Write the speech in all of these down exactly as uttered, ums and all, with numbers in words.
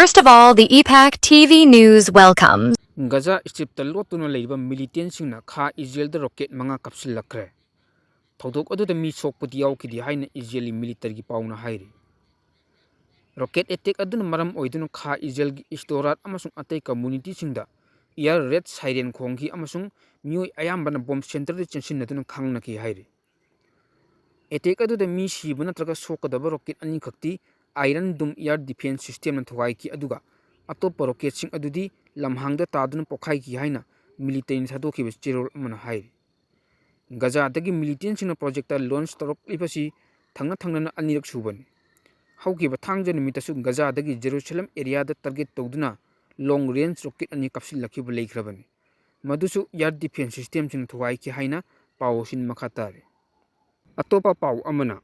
First of all, the E PAC T V News welcomes. ꯒꯖꯥ strip ꯂꯣꯠꯇꯨꯅ ꯂꯩꯔꯤꯕ ꯃꯤꯂꯤꯇꯦꯟꯁꯤꯡꯅ ꯈꯥ ꯏꯖꯔꯦꯜꯗ rocket ꯃꯉꯥ ꯀꯥꯞꯁꯤꯜꯂꯛꯈ꯭ꯔꯦ꯫ ꯊꯧꯗꯣꯛ ꯑꯗꯨꯗ ꯃꯤ ꯁꯣꯛꯄꯗꯤ ꯌꯥꯎꯈꯤꯗꯦ ꯍꯥꯏꯅ ꯏꯖꯔꯦꯜꯒꯤ ꯃꯤꯂꯤꯇꯔꯤꯒꯤ ꯄꯥꯎꯅ ꯍꯥꯏꯔꯤ꯫ ꯔꯣꯀꯦꯠ ꯑꯦꯇꯦꯛ ꯑꯗꯨꯅ ꯃꯔꯝ ꯑꯣꯏꯗꯨꯅ ꯈꯥ ꯏꯖꯔꯦꯜꯒꯤ ꯏꯁꯇꯣꯔꯥꯠ ꯑꯃꯁꯨꯡ ꯑꯇꯩ ꯀꯝꯃ꯭ꯌꯨꯅꯤꯇꯤꯁꯤꯡꯗ ꯏꯌꯔ ꯔꯦꯗ ꯁꯥꯏꯔꯦꯟ ꯈꯣꯡꯈꯤ ꯑꯃꯁꯨꯡ ꯃꯤꯑꯣꯏ ꯑꯌꯥꯝꯕꯅ ꯕꯣꯝ ꯁꯦꯟꯇꯔꯗ ꯆꯦꯟꯁꯤꯟꯅꯗꯨꯅ ꯈꯪꯅꯈꯤ ꯍꯥꯏꯔꯤ꯫ ꯑꯦꯇꯦꯛ ꯑꯗꯨꯗ ꯃꯤ ꯁꯤꯕ ꯅꯠꯇ꯭ꯔꯒ ꯁꯣꯛꯀꯗꯕ ꯔꯣꯀꯦꯠ ꯑꯅꯤꯈꯛꯇꯤ ꯑꯥꯏꯔꯟ ꯗꯨꯝ ꯏꯌꯔ ꯗꯤꯐꯦꯟꯁ ꯁꯤꯁꯇꯦꯝꯅ ꯊꯨꯒꯥꯏꯈꯤ, ꯑꯗꯨꯒ ꯑꯇꯣꯞꯄ ꯔꯣꯀꯦꯠꯁꯤꯡ ꯑꯗꯨꯗꯤ ꯂꯝꯍꯥꯡꯗ ꯇꯥꯗꯨꯅ ꯄꯣꯈꯥꯏꯈꯤ ꯍꯥꯏꯅ ꯃꯤꯂꯤꯇꯔꯤꯅ ꯊꯥꯗꯣꯛꯈꯤꯕ ꯆꯦꯔꯣꯜ ꯑꯃꯅ ꯍꯥꯏꯔꯤ꯫ ꯒꯖꯥꯗꯒꯤ ꯃꯤꯂꯤꯇꯦꯟꯁꯤꯡꯅ ꯄ꯭ꯔꯣꯖꯦꯛꯇꯥꯏꯜ ꯂꯣꯟꯆ ꯇꯧꯔꯛꯂꯤꯕꯁꯤ ꯊꯪꯅ ꯊꯪꯅꯅ ꯑꯅꯤꯔꯛ ꯁꯨꯕꯅꯤ꯫ ꯍꯧꯈꯤꯕ ꯊꯥꯡꯖ ꯅꯨꯃꯤꯠꯇꯁꯨ ꯒꯖꯥꯗꯒꯤ ꯖꯦꯔꯨꯁꯂꯝ ꯑꯦꯔꯤꯌꯥꯗ ꯇꯥꯔꯒꯦꯠ ꯇꯧꯗꯨꯅ ꯂꯣꯡ ꯔꯦꯟꯖ ꯔꯣꯀꯦꯠ ꯑꯅꯤ ꯀꯥꯞꯁꯤꯜꯂꯛꯈꯤꯕ ꯂꯩꯈ꯭ꯔꯕꯅꯤ꯫ ꯃꯗꯨꯁꯨ ꯏꯌꯔ ꯗꯤꯐꯦꯟꯁ ꯁꯤꯁꯇꯦꯝꯁꯤꯡꯅ ꯊꯨꯒꯥꯏꯈꯤ ꯍꯥꯏꯅ ꯄꯥꯎ ꯑꯁꯤꯅ ꯃꯈꯥ ꯇꯥꯔꯤ꯫ ꯑꯇꯣꯞꯄ ꯄꯥꯎ ꯑꯃꯅ,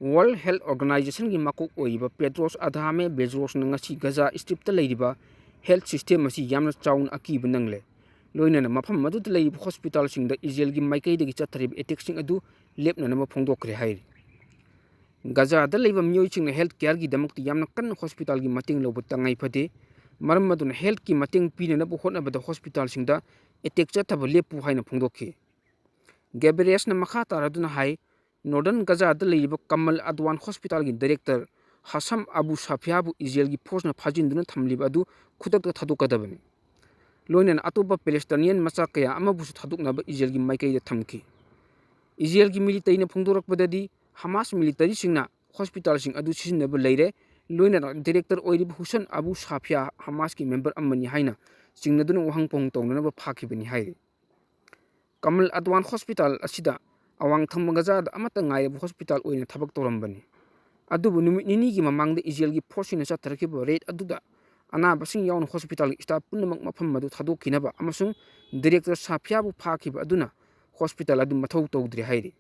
ꯋꯥꯔꯜꯗ ꯍꯦꯜꯊ ꯑꯣꯔꯒꯅꯥꯏꯖꯦꯁꯟꯒꯤ ꯃꯀꯣꯛ ꯑꯣꯏꯔꯤꯕ ꯄꯦꯗ꯭ꯔꯣꯁ ꯑꯗꯍꯥꯃꯦ ꯕꯦꯖ꯭ꯔꯣꯁꯅ ꯉꯁꯤ ꯒꯖꯥ ꯁ꯭ꯇ꯭ꯔꯤꯞꯇ ꯂꯩꯔꯤꯕ ꯍꯦꯜꯊ ꯁꯤꯁꯇꯦꯝ ꯑꯁꯤ ꯌꯥꯝꯅ ꯆꯥꯎꯅ ꯑꯀꯤꯕ ꯅꯪꯂꯦ, ꯂꯣꯏꯅꯅ ꯃꯐꯝ ꯑꯗꯨꯗ ꯂꯩꯔꯤꯕ ꯍꯣꯁꯄꯤꯇꯥꯜꯁꯤꯡꯗ ꯏꯖꯔꯦꯜꯒꯤ ꯃꯥꯏꯀꯩꯗꯒꯤ ꯆꯠꯊꯔꯤꯕ ꯑꯦꯇꯦꯛꯁꯤꯡ ꯑꯗꯨ ꯂꯦꯞꯅꯅꯕ ꯐꯣꯡꯗꯣꯛꯈ꯭ꯔꯦ ꯍꯥꯏꯔꯤ꯫ ꯒꯖꯥꯗ ꯂꯩꯕ ꯃꯤꯑꯣꯏꯁꯤꯡꯅ ꯍꯦꯜꯊ ꯀꯦꯌꯔꯒꯤꯗꯃꯛꯇ ꯌꯥꯝꯅ ꯀꯟꯅ ꯍꯣꯁꯄꯤꯇꯥꯜꯒꯤ ꯃꯇꯦꯡ ꯂꯧꯕ ꯇꯉꯥꯏ ꯐꯗꯦ꯫ ꯃꯔꯝ ꯑꯗꯨꯅ ꯍꯦꯜꯊꯀꯤ ꯃꯇꯦꯡ ꯄꯤꯅꯅꯕ ꯍꯣꯠꯅꯕꯗ ꯍꯣꯁꯄꯤꯇꯥꯜꯁꯤꯡꯗ ꯑꯦꯇꯦꯛ ꯆꯠꯊꯕ ꯂꯦꯞꯄꯨ ꯍꯥꯏꯅ ꯐꯣꯡꯗꯣꯛꯈꯤ꯫ ꯒꯦꯕꯔꯤꯌꯦꯁꯅ ꯃꯈꯥ ꯇꯥꯔꯗꯨꯅ ꯍꯥꯏ, ꯅꯣꯔꯗꯔꯟ ꯒꯖꯥꯗ ꯂꯩꯔꯤꯕ ꯀꯃꯜ ꯑꯗꯋꯥꯟ ꯍꯣꯁꯄꯤꯇꯥꯜꯒꯤ ꯗꯥꯏꯔꯦꯛꯇꯔ ꯍꯁꯝ ꯑꯕꯨ ꯁꯥꯐꯤꯌꯥꯕꯨ ꯏꯖꯔꯦꯜꯒꯤ ꯐꯣꯔꯁꯅ ꯐꯥꯖꯤꯟꯗꯨꯅ ꯊꯝꯂꯤꯕ ꯑꯗꯨ ꯈꯨꯗꯛꯇ ꯊꯥꯗꯣꯛꯀꯗꯕꯅꯤ꯫ ꯂꯣꯏꯅꯅ ꯑꯇꯣꯞꯄ ꯄꯦꯂꯦꯁꯇꯥꯏꯅꯤꯌꯟ ꯃꯆꯥ ꯀꯌꯥ ꯑꯃꯕꯨꯁꯨ ꯊꯥꯗꯣꯛꯅꯕ ꯏꯖꯔꯦꯜꯒꯤ ꯃꯥꯏꯀꯩꯗ ꯊꯝꯈꯤ꯫ ꯏꯖꯔꯦꯜꯒꯤ ꯃꯤꯂꯤꯇꯔꯤꯅ ꯐꯣꯡꯗꯣꯔꯛꯄꯗꯗꯤ, ꯍꯃꯥꯁ ꯃꯤꯂꯤꯇꯔꯤꯁꯤꯡꯅ ꯍꯣꯁꯄꯤꯇꯥꯜꯁꯤꯡ ꯑꯗꯨ ꯁꯤꯖꯤꯟꯅꯕ ꯂꯩꯔꯦ, ꯂꯣꯏꯅꯅ ꯗꯥꯏꯔꯦꯛꯇꯔ ꯑꯣꯏꯔꯤꯕ ꯍꯨꯁꯟ ꯑꯕꯨ ꯁꯥꯐꯤꯌꯥ ꯍꯃꯥꯁꯀꯤ ꯃꯦꯝꯕꯔ ꯑꯃꯅꯤ ꯍꯥꯏꯅ ꯆꯤꯡꯅꯗꯨꯅ ꯋꯥꯍꯪ ꯄꯥꯎꯍꯪ ꯇꯧꯅꯅꯕ ꯐꯥꯈꯤꯕꯅꯤ ꯍꯥꯏꯔꯤ꯫ ꯀꯃꯜ ꯑꯗꯋꯥꯟ ꯍꯣꯁꯄꯤꯇꯥꯜ ꯑꯁꯤꯗ ꯑꯋꯥꯡ ꯊꯪꯕ ꯒꯖꯥꯗ ꯑꯃꯠꯇ ꯉꯥꯏꯔꯕ ꯍꯣꯁꯄꯤꯇꯥꯜ ꯑꯣꯏꯅ ꯊꯕꯛ ꯇꯧꯔꯝꯕꯅꯤ꯫ ꯑꯗꯨꯕꯨ ꯅꯨꯃꯤꯠ ꯅꯤꯅꯤꯒꯤ ꯃꯃꯥꯡꯗ ꯏꯖꯔꯦꯜꯒꯤ ꯐꯣꯔꯁꯁꯤꯡꯅ ꯆꯠꯊꯔꯛꯈꯤꯕ ꯔꯦꯗ ꯑꯗꯨꯗ ꯑꯅꯥꯕꯁꯤꯡ ꯌꯥꯎꯅ ꯍꯣꯁꯄꯤꯇꯥꯜꯒꯤ ꯁ꯭ꯇꯥꯐ ꯄꯨꯝꯅꯃꯛ ꯃꯐꯝ ꯑꯗꯨ ꯊꯥꯗꯣꯛꯈꯤꯅꯕ ꯑꯃꯁꯨꯡ ꯗꯥꯏꯔꯦꯛꯇꯔ ꯁꯥꯐꯤꯌꯥꯕꯨ ꯐꯥꯈꯤꯕ ꯑꯗꯨꯅ ꯍꯣꯁꯄꯤꯇꯥꯜ ꯑꯗꯨ ꯃꯊꯧ ꯇꯧꯗ꯭ꯔꯦ ꯍꯥꯏꯔꯤ꯫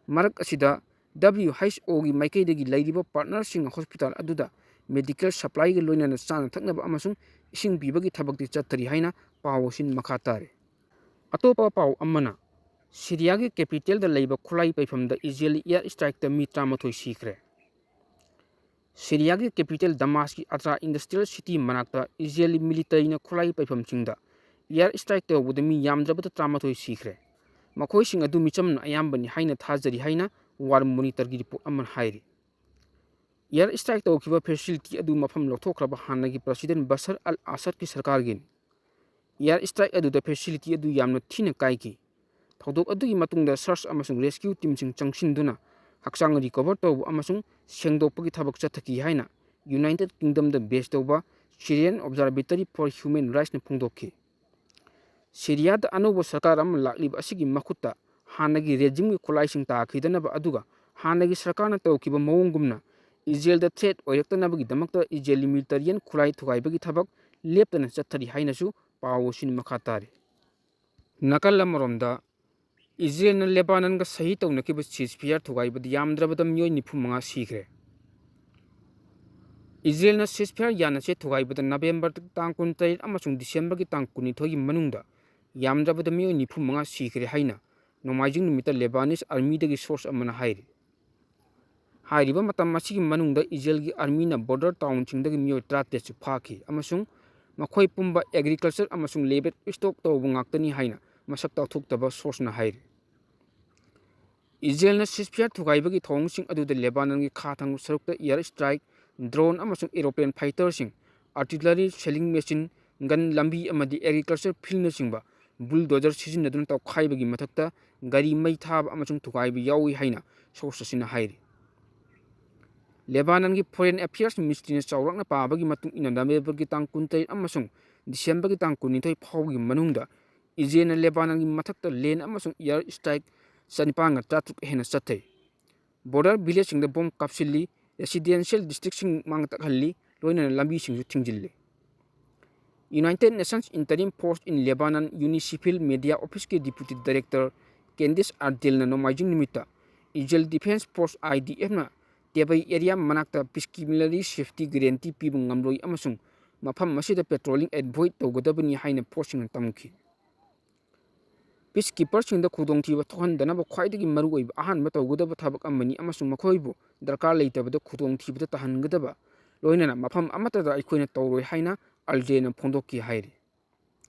ꯃꯔꯛ ꯑꯁꯤꯗ, ꯗꯕ꯭ꯂꯤꯌꯨ ꯑꯩꯆ ꯑꯣꯒꯤ ꯃꯥꯏꯀꯩꯗꯒꯤ ꯂꯩꯔꯤꯕ ꯄꯥꯔꯠꯅꯔꯁꯤꯡꯅ ꯍꯣꯁꯄꯤꯇꯥꯜ ꯑꯗꯨꯗ ꯃꯦꯗꯤꯀꯦꯜ ꯁꯄ꯭ꯂꯥꯏꯒ ꯂꯣꯏꯅꯅ ꯆꯥꯅ ꯊꯛꯅꯕ ꯑꯃꯁꯨꯡ ꯏꯁꯤꯡ ꯄꯤꯕꯒꯤ ꯊꯕꯛꯇꯤ ꯆꯠꯊꯔꯤ ꯍꯥꯏꯅ ꯄꯥꯎ ꯑꯁꯤꯅ ꯃꯈꯥ ꯇꯥꯔꯤ꯫ ꯑꯇꯣꯞꯄ ꯄꯥꯎ ꯑꯃꯅ, ꯁꯤꯔꯤꯌꯥꯒꯤ ꯀꯦꯄꯤꯇꯦꯜꯗ ꯂꯩꯕ ꯈꯨꯠꯂꯥꯏ ꯄꯩꯐꯝꯗ ꯏꯖꯔꯦꯜ ꯏꯌꯥꯔ ꯁ꯭ꯇ꯭ꯔꯥꯏꯛꯇ ꯃꯤ ꯇꯔꯥꯃꯥꯊꯣꯏ ꯁꯤꯈ꯭ꯔꯦ꯫ ꯁꯤꯔꯤꯌꯥꯒꯤ capital ꯗꯃꯥꯁꯀꯤ ꯑꯇ꯭ꯔꯥ industrial city ꯃꯅꯥꯛꯇ ꯏꯖꯔꯦꯜ militaryꯅ ꯈꯨꯠꯂꯥꯏ ꯄꯩꯐꯝꯁꯤꯡꯗ air strike ꯇꯧꯕꯗ ꯃꯤ ꯌꯥꯝꯗ꯭ꯔꯕꯗ ꯇꯔꯥꯃꯥꯊꯣꯏ ꯁꯤꯈ꯭ꯔꯦ꯫ ꯃꯈꯣꯏꯁꯤꯡ ꯑꯗꯨ ꯃꯤꯆꯝꯅ ꯑꯌꯥꯝꯕꯅꯤ ꯍꯥꯏꯅ ꯊꯥꯖꯔꯤ ꯍꯥꯏꯅ War Monitorꯒꯤ report ꯑꯃꯅ ꯍꯥꯏꯔꯤ꯫ Air strike ꯇꯧꯈꯤꯕ facility ꯑꯗꯨ ꯃꯐꯝ ꯂꯧꯊꯣꯛꯈ꯭ꯔꯕ ꯍꯥꯟꯅꯒꯤ President ꯕꯁꯔ ꯑꯜ ꯑꯁꯗꯀꯤ ꯁꯔꯀꯥꯔꯒꯤꯅꯤ꯫ Air strike ꯑꯗꯨꯗ facility ꯑꯗꯨ ꯌꯥꯝꯅ ꯊꯤꯅ ꯀꯥꯏꯈꯤ꯫ ꯊꯧꯗꯣꯛ ꯑꯗꯨꯒꯤ ꯃꯇꯨꯡꯗ search ꯑꯃꯁꯨꯡ rescue teamꯁꯤꯡ ꯆꯪꯁꯤꯟꯗꯨꯅ ꯍꯛꯆꯥꯡ recover ꯇꯧꯕ ꯑꯃꯁꯨꯡ ꯁꯦꯡꯗꯣꯛꯄꯒꯤ ꯊꯕꯛ ꯆꯠꯊꯈꯤ ꯍꯥꯏꯅ United Kingdomꯗ base ꯇꯧꯕ Syrian Observatory for Human Rightsꯅ ꯐꯣꯡꯗꯣꯛꯈꯤ꯫ ꯁꯤꯔꯤꯌꯥꯗ ꯑꯅꯧꯕ ꯁꯔꯀꯥꯔ ꯑꯃ ꯂꯥꯛꯂꯤꯕ ꯑꯁꯤꯒꯤ ꯃꯈꯨꯠꯇ ꯍꯥꯟꯅꯒꯤ regimeꯒꯤ ꯈꯨꯠꯂꯥꯏꯁꯤꯡ ꯇꯥꯈꯤꯗꯅꯕ, ꯑꯗꯨꯒ ꯍꯥꯟꯅꯒꯤ ꯁꯔꯀꯥꯔꯅ ꯇꯧꯈꯤꯕ ꯃꯑꯣꯡꯒꯨꯝꯅ ꯏꯖꯔꯦꯜꯗ threat ꯑꯣꯏꯔꯛꯇꯅꯕꯒꯤꯗꯃꯛꯇ ꯏꯖꯔꯦꯜꯒꯤ militaryꯅ ꯈꯨꯠꯂꯥꯏ ꯊꯨꯒꯥꯏꯕꯒꯤ ꯊꯕꯛ ꯂꯦꯞꯇꯅ ꯆꯠꯊꯔꯤ ꯍꯥꯏꯅꯁꯨ ꯄꯥꯎ ꯑꯁꯤꯅ ꯃꯈꯥ ꯇꯥꯔꯤ꯫ ꯅꯥꯀꯜ ꯑꯃꯔꯣꯝꯗ, ꯏꯖꯔꯦꯜꯅ ꯂꯦꯕꯥꯅꯟꯒ ꯁꯍꯤ ꯇꯧꯅꯈꯤꯕ ceasefire ꯊꯨꯒꯥꯏꯕꯗ ꯌꯥꯝꯗ꯭ꯔꯕꯗ ꯃꯤꯑꯣꯏ ꯅꯤꯐꯨ ꯃꯉꯥ ꯁꯤꯈ꯭ꯔꯦ꯫ ꯏꯖꯔꯦꯜꯅ ceasefire ꯌꯥꯅꯁꯦ ꯊꯨꯒꯥꯏꯕꯗ ꯅꯕꯦꯝꯕꯔ ꯇꯥꯡ ꯀꯨꯟꯇꯔꯦꯠ ꯑꯃꯁꯨꯡ ꯗꯤꯁꯦꯝꯕꯔꯒꯤ ꯇꯥꯡ ꯀꯨꯟꯅꯤꯊꯣꯏꯒꯤ ꯃꯅꯨꯡꯗ ꯌꯥꯝꯗ꯭ꯔꯕꯗ ꯃꯤꯑꯣꯏ ꯅꯤꯐꯨ ꯃꯉꯥ ꯁꯤꯈ꯭ꯔꯦ ꯍꯥꯏꯅ ꯅꯣꯡꯃꯥꯏꯖꯤꯡ ꯅꯨꯃꯤꯠꯇ Lebanese armyꯗꯒꯤ source ꯑꯃꯅ ꯍꯥꯏꯔꯤ꯫ ꯍꯥꯏꯔꯤꯕ ꯃꯇꯝ ꯑꯁꯤꯒꯤ ꯃꯅꯨꯡꯗ ꯏꯖꯔꯦꯜꯒꯤ armyꯅ border townꯁꯤꯡꯗꯒꯤ ꯃꯤꯑꯣꯏ ꯇꯔꯥꯇꯔꯦꯠꯁꯨ ꯐꯥꯈꯤ ꯑꯃꯁꯨꯡ ꯃꯈꯣꯏ ꯄꯨꯝꯕ agriculture ꯑꯃꯁꯨꯡ livestock ꯇꯧꯕ ꯉꯥꯛꯇꯅꯤ ꯍꯥꯏꯅ ꯃꯁꯛ ꯇꯥꯛꯊꯣꯛꯇꯕ sourceꯅ ꯍꯥꯏꯔꯤ꯫ ꯏꯖꯔꯦꯜꯅ ceasefire ꯊꯨꯒꯥꯏꯕꯒꯤ ꯊꯧꯑꯣꯡꯁꯤꯡ ꯑꯗꯨꯗ ꯂꯦꯕꯥꯅꯟꯒꯤ ꯈꯥ ꯊꯪꯕ ꯁꯔꯨꯛꯇ air strike, drone ꯑꯃꯁꯨꯡ aeroplane fighterꯁꯤꯡ, artillery, shelling machine gun, ꯂꯝꯕꯤ ꯑꯃꯗꯤ agriculture fieldꯅꯆꯤꯡꯕ bulldozer ꯁꯤꯖꯤꯟꯅꯗꯨꯅ ꯇꯧꯈꯥꯏꯕꯒꯤ ꯃꯊꯛꯇ ꯒꯥꯔꯤ ꯃꯩ ꯊꯥꯕ ꯑꯃꯁꯨꯡ ꯊꯨꯒꯥꯏꯕ ꯌꯥꯎꯏ ꯍꯥꯏꯅ source ꯑꯁꯤꯅ ꯍꯥꯏꯔꯤ꯫ ꯂꯦꯕꯥꯅꯟꯒꯤ Foreign Affairs Ministryꯅ ꯆꯥꯎꯔꯥꯛꯅ ꯄꯥꯕꯒꯤ ꯃꯇꯨꯡ ꯏꯟꯅ ꯅꯕꯦꯝꯕꯔꯒꯤ ꯇꯥꯡ ꯀꯨꯟꯇꯔꯦꯠ ꯑꯃꯁꯨꯡ ꯗꯤꯁꯦꯝꯕꯔꯒꯤ ꯇꯥꯡ ꯀꯨꯟꯅꯤꯊꯣꯏ ꯐꯥꯎꯕꯒꯤ ꯃꯅꯨꯡꯗ ꯏꯖꯔꯦꯜꯅ ꯂꯦꯕꯥꯅꯟꯒꯤ ꯃꯊꯛꯇ land ꯑꯃꯁꯨꯡ air strike ꯆꯅꯤꯄꯥꯟꯒ ꯇꯔꯥꯇꯔꯨꯛ ꯍꯦꯟꯅ ꯆꯠꯊꯩ꯫ Border villageꯁꯤꯡꯗ bomb ꯀꯥꯞꯁꯤꯜꯂꯤ, residential districtꯁꯤꯡ ꯃꯥꯡ ꯇꯥꯛꯍꯜꯂꯤ, ꯂꯣꯏꯅꯅ ꯂꯝꯕꯤꯁꯤꯡꯁꯨ ꯊꯤꯡꯖꯤꯜꯂꯤ꯫ United Nations Interim Force in Lebanon, UNICEFIL media officeꯀꯤ deputy director Candice Ardelꯅ ꯅꯣꯡꯃꯥꯏꯖꯤꯡ ꯅꯨꯃꯤꯠꯇ Israel Defense Force, IDFꯅ ꯇꯦꯕꯩ area ꯃꯅꯥꯛꯇ peacekeeperꯒꯤ safety guarantee ꯄꯤꯕ ꯉꯝꯂꯣꯏ ꯑꯃꯁꯨꯡ ꯃꯐꯝ ꯑꯁꯤꯗ patrolling avoid ꯇꯧꯒꯗꯕꯅꯤ ꯍꯥꯏꯅ forceꯁꯤꯡꯅ ꯇꯝꯈꯤ꯫ ꯄꯤꯁꯀꯤꯄꯔꯁꯤꯡꯗ ꯈꯨꯗꯣꯡꯊꯤꯕ ꯊꯣꯛꯍꯟꯗꯅꯕ ꯈ꯭ꯋꯥꯏꯗꯒꯤ ꯃꯔꯨꯑꯣꯏꯕ ꯑꯍꯥꯟꯕ ꯇꯧꯒꯗꯕ ꯊꯕꯛ ꯑꯃꯅꯤ ꯑꯃꯁꯨꯡ ꯃꯈꯣꯏꯕꯨ ꯗꯔꯀꯥꯔ ꯂꯩꯇꯕꯗ ꯈꯨꯗꯣꯡꯊꯤꯕꯗ ꯇꯥꯍꯟꯒꯗꯕ, ꯂꯣꯏꯅꯅ ꯃꯐꯝ ꯑꯃꯠꯇꯗ ꯑꯩꯈꯣꯏꯅ ꯇꯧꯔꯣꯏ ꯍꯥꯏꯅ ꯑꯜꯗ꯭ꯔꯦꯅ ꯐꯣꯡꯗꯣꯛꯈꯤ ꯍꯥꯏꯔꯤ꯫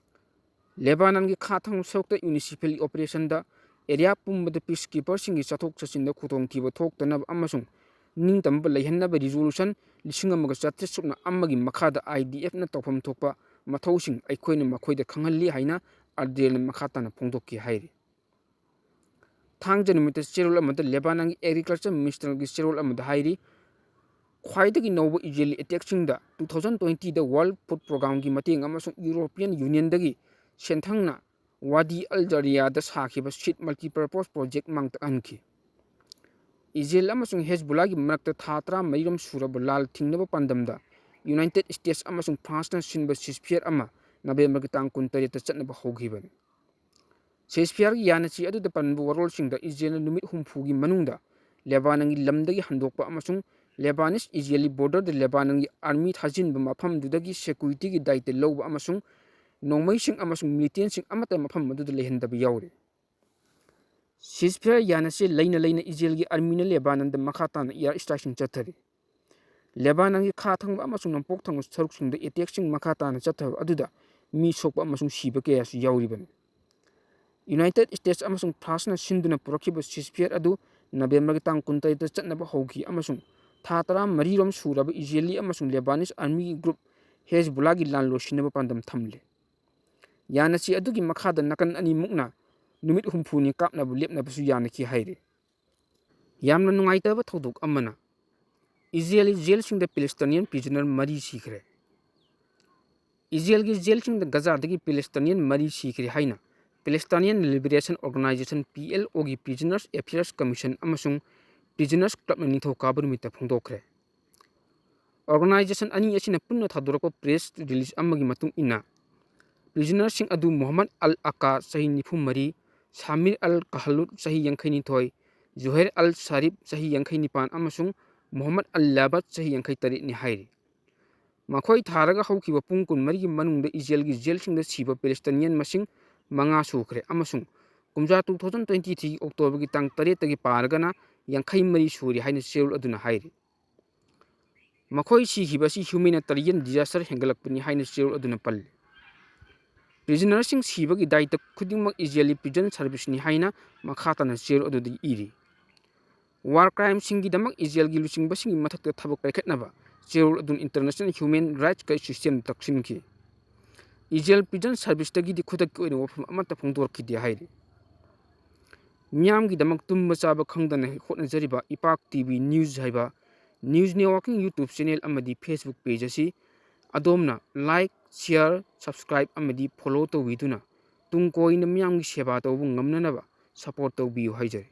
ꯂꯦꯕꯥꯅꯟꯒꯤ ꯈꯥ ꯊꯪꯕ ꯁꯔꯨꯛꯇ ꯌꯨꯅꯤꯁꯤꯐꯦꯜ ꯑꯣꯄꯔꯦꯁꯟꯗ ꯑꯦꯔꯤꯌꯥ ꯄꯨꯝꯕꯗ ꯄꯤꯁꯀꯤꯄꯔꯁꯤꯡꯒꯤ ꯆꯠꯊꯣꯛ ꯆꯠꯁꯤꯟꯗ ꯈꯨꯗꯣꯡꯊꯤꯕ ꯊꯣꯛꯇꯅꯕ ꯑꯃꯁꯨꯡ ꯅꯤꯡꯇꯝꯕ ꯂꯩꯍꯟꯅꯕ ꯔꯤꯖꯣꯂꯨꯁꯟ ꯂꯤꯁꯤꯡ ꯑꯃꯒ ꯆꯥꯇ꯭ꯔꯦꯠ ꯁꯨꯞꯅ ꯑꯃꯒꯤ ꯃꯈꯥꯗ ꯑꯥꯏ ꯗꯤ ꯑꯦꯐꯅ ꯇꯧꯐꯝ ꯊꯣꯛꯄ ꯃꯊꯧꯁꯤꯡ ꯑꯩꯈꯣꯏꯅ ꯃꯈꯣꯏꯗ ꯈꯪꯍꯜꯂꯤ ꯍꯥꯏꯅ ꯑꯜꯗ꯭ꯔꯦꯅ ꯃꯈꯥ ꯇꯥꯅ ꯐꯣꯡꯗꯣꯛꯈꯤ ꯍꯥꯏꯔꯤ꯫ ꯊꯥꯡꯖ ꯅꯨꯃꯤꯠꯇ ꯆꯦꯔꯣꯜ ꯑꯃꯗ ꯂꯦꯕꯥꯅꯟꯒꯤ ꯑꯦꯒ꯭ꯔꯤꯀꯜꯆꯔ ꯃꯤꯅꯤꯁꯇꯔꯒꯤ ꯆꯦꯔꯣꯜ ꯑꯃꯗ ꯍꯥꯏꯔꯤ, ꯈ꯭ꯋꯥꯏꯗꯒꯤ ꯅꯧꯕ Israeli ꯑꯦꯇꯦꯛꯁꯤꯡꯗ two thousand twentyꯗ World Food Programmeꯒꯤ ꯃꯇꯦꯡ ꯑꯃꯁꯨꯡ European Unionꯗꯒꯤ ꯁꯦꯟꯊꯪꯅ ꯋꯥꯗꯤ ꯑꯜ ꯖꯔꯤꯌꯥꯗ ꯁꯥꯈꯤꯕ ꯁꯤꯠ multipurpose project ꯃꯥꯡꯇꯛꯍꯟꯈꯤ꯫ ꯏꯖꯔꯦꯜ ꯑꯃꯁꯨꯡ ꯍꯦꯖꯕꯨꯂꯥꯒꯤ ꯃꯔꯛꯇ ꯊꯥ ꯇꯔꯥꯃꯔꯤꯔꯣꯝ ꯁꯨꯔꯕ ꯂꯥꯜ ꯊꯤꯡꯅꯕ ꯄꯥꯟꯗꯝꯗ ꯌꯨꯅꯥꯏꯇꯦꯗ ꯁ꯭ꯇꯦꯠꯁ ꯑꯃꯁꯨꯡ ꯐ꯭ꯔꯥꯟꯁꯅ ꯁꯤꯟꯕ ceasefire ꯑꯃ ꯅꯕꯦꯝꯕꯔꯒꯤ ꯇꯥꯡ ꯀꯨꯟꯇꯔꯦꯠꯇ ꯆꯠꯅꯕ ꯍꯧꯈꯤꯕꯅꯤ꯫ Ceasefireꯒꯤ ꯌꯥꯅꯆꯦ ꯑꯗꯨꯗ ꯄꯟꯕ ꯋꯥꯔꯣꯜꯁꯤꯡꯗ ꯏꯖꯔꯦꯜꯅ ꯅꯨꯃꯤꯠ ꯍꯨꯝꯐꯨꯒꯤ ꯃꯅꯨꯡꯗ ꯂꯦꯕꯥꯅꯟꯒꯤ ꯂꯝꯗꯒꯤ ꯍꯟꯗꯣꯛꯄ ꯑꯃꯁꯨꯡ ꯂꯦꯕꯥꯅꯤꯁ ꯏꯖꯔꯦꯂꯤ borderꯗ ꯂꯦꯕꯥꯅꯟꯒꯤ army ꯊꯥꯖꯤꯟꯕ ꯃꯐꯝꯗꯨꯗꯒꯤ securityꯒꯤ ꯗꯥꯏꯇ ꯂꯧꯕ ꯑꯃꯁꯨꯡ ꯅꯣꯡꯃꯩꯁꯤꯡ ꯑꯃꯁꯨꯡ militantꯁꯤꯡ ꯑꯃꯠꯇ ꯃꯐꯝ ꯑꯗꯨꯗ ꯂꯩꯍꯟꯗꯕ ꯌꯥꯎꯔꯤ꯫ Ceasefire ꯌꯥꯅꯆꯦ ꯂꯩꯅ ꯂꯩꯅ ꯏꯖꯔꯦꯜꯒꯤ armyꯅ ꯂꯦꯕꯥꯅꯟꯗ ꯃꯈꯥ ꯇꯥꯅ air strikeꯁꯤꯡ ꯆꯠꯊꯔꯤ꯫ ꯂꯦꯕꯥꯅꯟꯒꯤ ꯈꯥ ꯊꯪꯕ ꯑꯃꯁꯨꯡ ꯅꯣꯡꯄꯣꯛ ꯊꯪꯕ ꯁꯔꯨꯛꯁꯤꯡꯗ attackꯁꯤꯡ ꯃꯈꯥ ꯇꯥꯅ ꯆꯠꯊꯕ ꯑꯗꯨꯗ ꯃꯤ ꯁꯣꯛꯄ ꯑꯃꯁꯨꯡ ꯁꯤꯕ ꯀꯌꯥꯁꯨ ꯌꯥꯎꯔꯤꯕꯅꯤ꯫ United States ꯑꯃꯁꯨꯡ ꯐ꯭ꯔꯥꯟꯁꯅ ꯁꯤꯟꯗꯨꯅ ꯄꯨꯔꯛꯈꯤꯕ ceasefire ꯑꯗꯨ ꯅꯕꯦꯝꯕꯔꯒꯤ ꯇꯥꯡ ꯀꯨꯟꯇꯔꯦꯠꯇ ꯆꯠꯅꯕ ꯍꯧꯈꯤ ꯑꯃꯁꯨꯡ ꯊꯥ ꯇꯔꯥꯃꯔꯤꯔꯣꯝ ꯁꯨꯔꯕ ꯏꯖꯔꯦꯂꯤ ꯑꯃꯁꯨꯡ ꯂꯦꯕꯥꯅꯤꯁ armyꯒꯤ group ꯍꯦꯖꯕꯨꯂꯥꯒꯤ ꯂꯥꯟ ꯂꯣꯏꯁꯤꯟꯅꯕ ꯄꯥꯟꯗꯝ ꯊꯝꯂꯤ꯫ ꯌꯥꯅꯆꯦ ꯑꯗꯨꯒꯤ ꯃꯈꯥꯗ ꯅꯥꯀꯟ ꯑꯅꯤꯃꯛꯅ ꯅꯨꯃꯤꯠ ꯍꯨꯝꯐꯨꯅꯤ ꯀꯥꯞꯅꯕ ꯂꯦꯞꯅꯕꯁꯨ ꯌꯥꯅꯈꯤ ꯍꯥꯏꯔꯤ꯫ ꯌꯥꯝꯅ ꯅꯨꯡꯉꯥꯏꯇꯕ ꯊꯧꯗꯣꯛ ꯑꯃꯅ, ꯏꯖꯔꯦꯜꯒꯤ ꯖꯦꯜꯁꯤꯡꯗ ꯄꯦꯂꯦꯁꯇꯥꯏꯅꯤꯌꯟ prisoner ꯃꯔꯤ ꯁꯤꯈ꯭ꯔꯦ꯫ ꯏꯖꯔꯦꯜꯒꯤ ꯖꯦꯜꯁꯤꯡꯗ ꯒꯖꯥꯗꯒꯤ ꯄꯦꯂꯦꯁꯇꯥꯏꯅꯤꯌꯟ ꯃꯔꯤ ꯁꯤꯈ꯭ꯔꯦ ꯍꯥꯏꯅ Palestinian Liberation Organization, P L Oꯒꯤ Prisoners Affairs Commission ꯑꯃꯁꯨꯡ Prisoners Clubꯅ ꯅꯤꯡꯊꯧꯀꯥꯕ ꯅꯨꯃꯤꯠꯇ ꯐꯣꯡꯗꯣꯛꯈ꯭ꯔꯦ꯫ Organisation ꯑꯅꯤ ꯑꯁꯤꯅ ꯄꯨꯟꯅ ꯊꯥꯗꯣꯔꯛꯄ press release ꯑꯃꯒꯤ ꯃꯇꯨꯡ ꯏꯟꯅ, prisonerꯁꯤꯡ ꯑꯗꯨ ꯃꯣꯍꯝꯃꯗ ꯑꯜ ꯑꯀꯥ, ꯆꯍꯤ ꯅꯤꯐꯨ ꯃꯔꯤ, ꯁꯥꯃꯤꯔ ꯑꯜ ꯀꯍꯂꯨꯠ, ꯆꯍꯤ ꯌꯥꯡꯈꯩꯅꯤꯊꯣꯏ, ꯖꯨꯍꯦꯔ ꯑꯜ ꯁꯥꯔꯤꯐ, ꯆꯍꯤ ꯌꯥꯡꯈꯩ ꯅꯤꯄꯥꯟ, ꯑꯃꯁꯨꯡ ꯃꯣꯍꯝꯃꯗ ꯑꯜ ꯂꯥꯕꯠ, ꯆꯍꯤ ꯌꯥꯡꯈꯩ ꯇꯔꯦꯠꯅꯤ ꯍꯥꯏꯔꯤ꯫ ꯃꯈꯣꯏ ꯊꯥꯔꯒ ꯍꯧꯈꯤꯕ ꯄꯨꯡ ꯀꯨꯟꯃꯔꯤꯒꯤ ꯃꯅꯨꯡꯗ ꯏꯖꯔꯦꯜꯒꯤ ꯖꯦꯜꯁꯤꯡꯗ ꯁꯤꯕ ꯄꯦꯂꯦꯁꯇꯥꯏꯅꯤꯌꯟ ꯃꯁꯤꯡ ꯃꯉꯥ ꯁꯨꯈ꯭ꯔꯦ ꯑꯃꯁꯨꯡ ꯀꯨꯝꯖꯥ two thousand twenty three October ꯒꯤ ꯇꯥꯡ ꯇꯔꯦꯠꯇꯒꯤ ꯄꯥꯔꯒꯅ ꯌꯥꯡꯈꯩ ꯃꯔꯤ ꯁꯨꯔꯦ ꯍꯥꯏꯅ ꯆꯦꯔꯣꯜ ꯑꯗꯨꯅ ꯍꯥꯏꯔꯤ꯫ ꯃꯈꯣꯏ ꯁꯤꯈꯤꯕ ꯑꯁꯤ humanitarian disaster ꯍꯦꯟꯒꯠꯂꯛꯄꯅꯤ ꯍꯥꯏꯅ ꯆꯦꯔꯣꯜ ꯑꯗꯨꯅ ꯄꯜꯂꯤ꯫ Prisoner ꯁꯤꯡ ꯁꯤꯕꯒꯤ ꯗꯥꯏꯇ ꯈꯨꯗꯤꯡꯃꯛ ꯏꯖꯔꯦꯜꯒꯤ prison service ꯅꯤ ꯍꯥꯏꯅ ꯃꯈꯥ ꯇꯥꯅ ꯆꯦꯔꯣꯜ ꯑꯗꯨꯗ ꯏꯔꯤ꯫ War crime ꯁꯤꯡꯒꯤꯗꯃꯛ ꯏꯖꯔꯦꯜꯒꯤ ꯂꯨꯆꯤꯡꯕꯁꯤꯡꯒꯤ ꯃꯊꯛꯇ ꯊꯕꯛ ꯄꯥꯏꯈꯠꯅꯕ ꯆꯦꯔꯣꯜ ꯑꯗꯨꯅ international human rights ꯀꯤ system ꯗ ꯇꯛꯁꯤꯟꯈꯤ꯫ ꯏꯖꯔꯦꯜ prison service ꯇꯒꯤꯗꯤ ꯈꯨꯗꯛꯀꯤ ꯑꯣꯏꯅ ꯋꯥꯐꯝ ꯑꯃꯠꯇ ꯐꯣꯡꯗꯣꯔꯛꯈꯤꯗꯦ ꯍꯥꯏꯔꯤ꯫ ꯃꯤꯌꯥꯝꯒꯤꯗꯃꯛ ꯇꯨꯝꯕ ꯆꯥꯕ ꯈꯪꯗꯅ ꯍꯣꯠꯅꯖꯔꯤꯕ ꯏꯄꯥꯛ T V News ꯍꯥꯏꯕ news networking YouTube channel ꯑꯃꯗꯤ Facebook page ꯑꯁꯤ ꯑꯗꯣꯝꯅ like, share, subscribe ꯑꯃꯗꯤ follow ꯇꯧꯕꯤꯗꯨꯅ ꯇꯨꯡ ꯀꯣꯏꯅ ꯃꯤꯌꯥꯝꯒꯤ ꯁꯦꯕꯥ ꯇꯧꯕ ꯉꯝꯅꯅꯕ support ꯇꯧꯕꯤꯌꯨ ꯍꯥꯏꯖꯔꯤ꯫